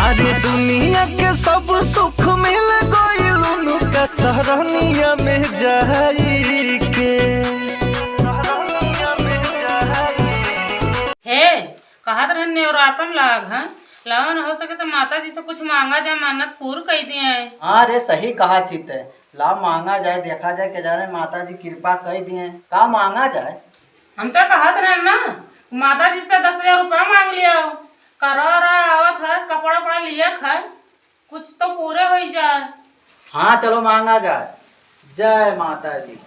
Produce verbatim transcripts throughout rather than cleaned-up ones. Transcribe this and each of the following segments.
अरे दुनिया के सब सुख मिल गइल उनका सरनिया में जाई के। हे, कहत रहन नेवरातम लाग है, लावा न हो सके तो माता जी से कुछ मांगा जाए, मन्नत पूर कई दिए। हाँ रे, सही कहा थी ते, लाव मांगा जाए, देखा जाए के जाने माता जी कृपा कई दिए, का मांगा जाए? हम तो कहत रहन ना, माता जी से दस हजार रुपया मांग लिया, करवा रहा आवत है, कपड़ा उपड़ा लिया खाए, कुछ तो पूरे हो ही जाए। हाँ, चलो मांगा जाए। जय माता जी।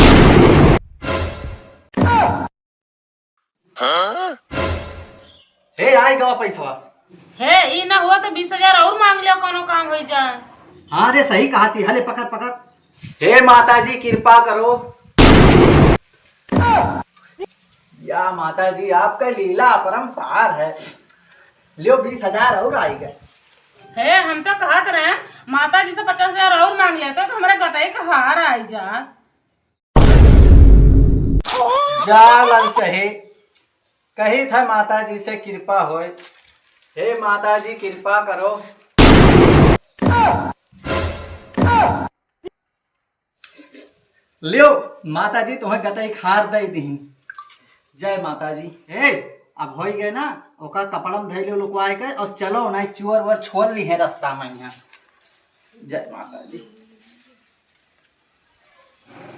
हे, आई गवा पैसवा। हे, ई ना हुआ तो बीस हजार और मांग लिया, कोनो काम हो जाए। हाँ रे, सही कहा थी। हले पकड़, पकड़। हे माता जी, कृपा करो। या माता जी, आपका लीला अपरंपार है। लियो, बीस हजार और आई गए। हे, हम तो कहत रहे, माता जी से पचास हजार और मांग लेते तो हमारे गटई का हार आई जा। जा ललचहे, कही था माता जी से कृपा होए। हे माता जी, कृपा करो। लियो, माता जी तुम्हें गटई खार दे दी। जय माता जी। ए, अब होई गए ना, ओका कपड़ा में धइले लुकवाए के और चलो, नहीं चुअर वर छोड़ ली है रास्ता में यहाँ। जय माता जी।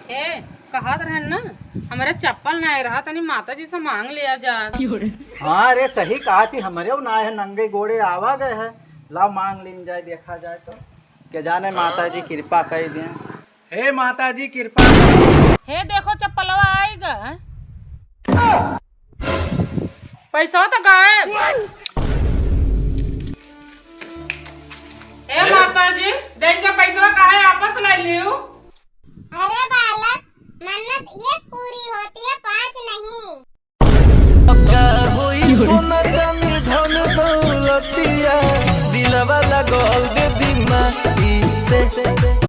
ए, कहत रहन ना, हमरे चप्पल ना रहा, तनी माता जी से मांग लिया जा। हाँ रे, सही कहा थी, हमरे ना है, नंगे गोड़े आवा गए है, लाओ मांग लीन जाए, देखा जाए तो, के जाने माता जी कृपा कर दें। हे माता जी कृपा करो। हे देखो चप्पलवा आई गा। पैसा तो गायब। हे माता जी, दे के पैसा काहे वापस ले लियो? अरे बालक, मन्नत एक पूरी होती है, पांच नहीं। का होई सोना चांदी धन दौलतिया, दिलवा लगल देवी माई से।